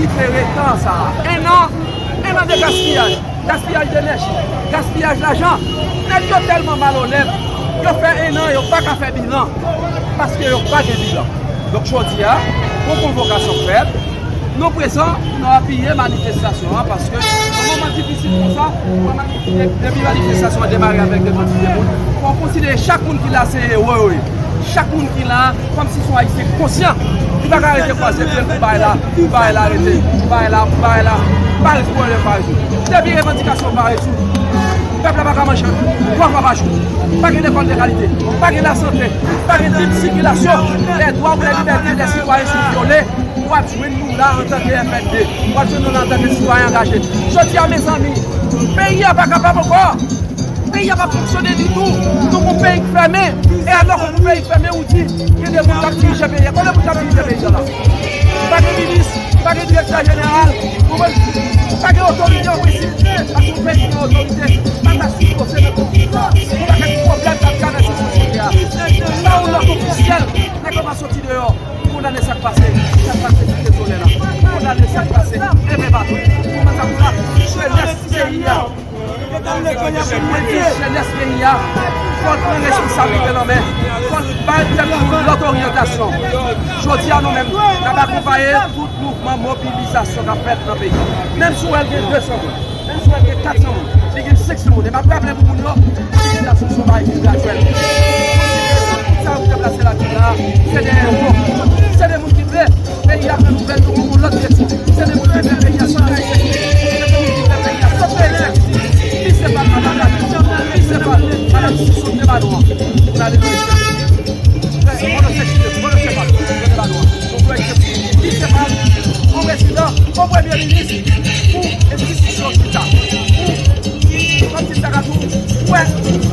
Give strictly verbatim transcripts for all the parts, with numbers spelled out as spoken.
Libere tan sa a. En an, en an de gaspiyaj, gaspiyaj de enèji, gaspiyaj lajan. Nèg yo tèlman malonèt, yo fè en an, yo pa ka fè bilan, paske yo pa gen bilan. Donk, jodi a, yon konvokasyon fèt. Nou prezan, nou apiye manifestasyon an, paske nan moman difisil konsa, moman difisil, depi manifestasyon an demare avèk de kantite moun, fò w konsidere chak moun ki la se ewo yo ye. Chak moun ki la, kòmsi se yon Ayisyen konsyan, li pa ka rete kwaze pye l pou bagay la, pou bagay la rete, pou bagay la, pou bagay la pa rezoud pwoblèm, pa rezoud. Depi revandikasyon pa rezoud, pèp la pa ka manje twa fwa pa jou. Pa gen lekòl de kalite, pa gen lasante, pa gen lib sikilasyon. Lèdwa ou lèlibète dè sitwayen sou vyole. W ap jwenn nou la antanke F N D, w ap jwenn nou la antanke sitwayen angaje. Jodi a, mezanmi, peyi a pa kapab ankò. Peyi a p ap fonksyone ditou. Nou gon peyi k fèmen. E alò ke gon peyi k fèmen, ou di gen de moun k ap dirije peyi a. Konbyen moun k ap dirije peyi a la? Pa gen minis, pa gen direktè jeneral, ou konprann? Pa gen otorite an prensip. Paske yon peyi ki gen otorite pa ta sipoze nan konfli. Gon pakèt pwoblèm k ap travèse sosyete a. Pa yon lòt ofisyèl, nèg yo pa soti deyò. Kondane sa k pase, sa k pase Site Solèy la. Kondane sa k pase Envèbato. Kondane sa k pase jenès peyi a. Jenès peyi a, fò l pran responsablite l an men. Fò l bay tèt li yon lòt oryantasyon. Jodi a, nou menm, n ap akonpaye tout mouvman mobilizasyon k ap fèt nan peyi a. Menm si w wè l gen de san moun, menm si w wè l gen kat san moun, li gen senk san moun. E m ap raple pou moun yo, mobilizasyon se yon bagay ki gradwèl. Tout sa yo ki te plase lakou la, se de ewo. Se de moun ki vle peyi a pran nouvèl, nou pran yon lòt direksyon. Se de moun ki vle peyi a sòti nan ensekirite. Se de moun ki vle peyi a sòti nan ensekirite. Li se pa madanm la, li se pa madanm Sison te ba nou an. Pou n ale nan ensekirite. Fè, mwen se Sison, mwen se pa, mwen se pa nou an. Donk, nou eksepte. Li se pa yon prezidan, yon premye minis pou enstitisyon chita. Pou, kòmsi m ta ka di w, wè,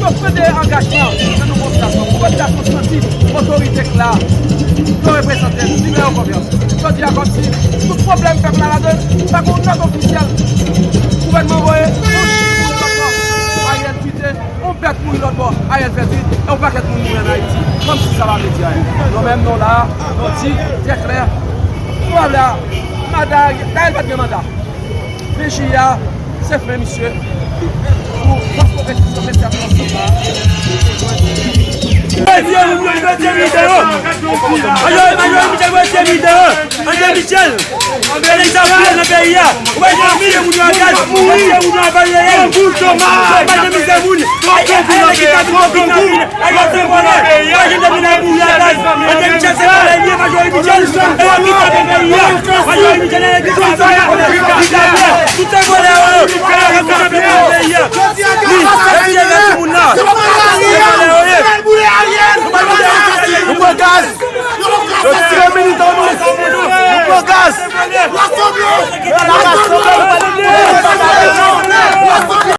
yo pran de angajman nan nouvo popilasyon. Pou popilasyon santi otorite k la, yo reprezante l, li fè yo konfyans. Jodi a, kòmsi tout pwoblèm pèp la ladan l, pa gen yon nòt ofisyèl gouvènman voye, yon chif pou yon lòt bò. Ariel twite, yon bèt mouri lòt bò, Ariel fè twit, e yon pakèt moun mouri ann Ayiti. Kòmsi sa pa vle di anyen. Nou menm, nou la, nou di trè klè, nou la, manda, Ariel pa t gen manda. Ven jiyè a, se fen misye. Pou fòs pwogresisyon, mesye ap fòs sa. Mesye, nou dwe retire militan yo. Majò, majò, Michel, dwe retire militan yo. André Michel, gade sa w fè nan peyi a. Ou pa janm kite moun yo an kaz, ou pa kite moun yo an kaz. Ou pa janm kite moun. Ay, ay, ay, ki sa pou konfli nan peyi a. Ay, yo se vòlè. Ou pa janm kite moun yo an kaz. André Michel se vòlè li ye, Majò Michel. E yo ki frape peyi a. Majò Michel, e yo ki frape peyi a. Tout se vòlè yo.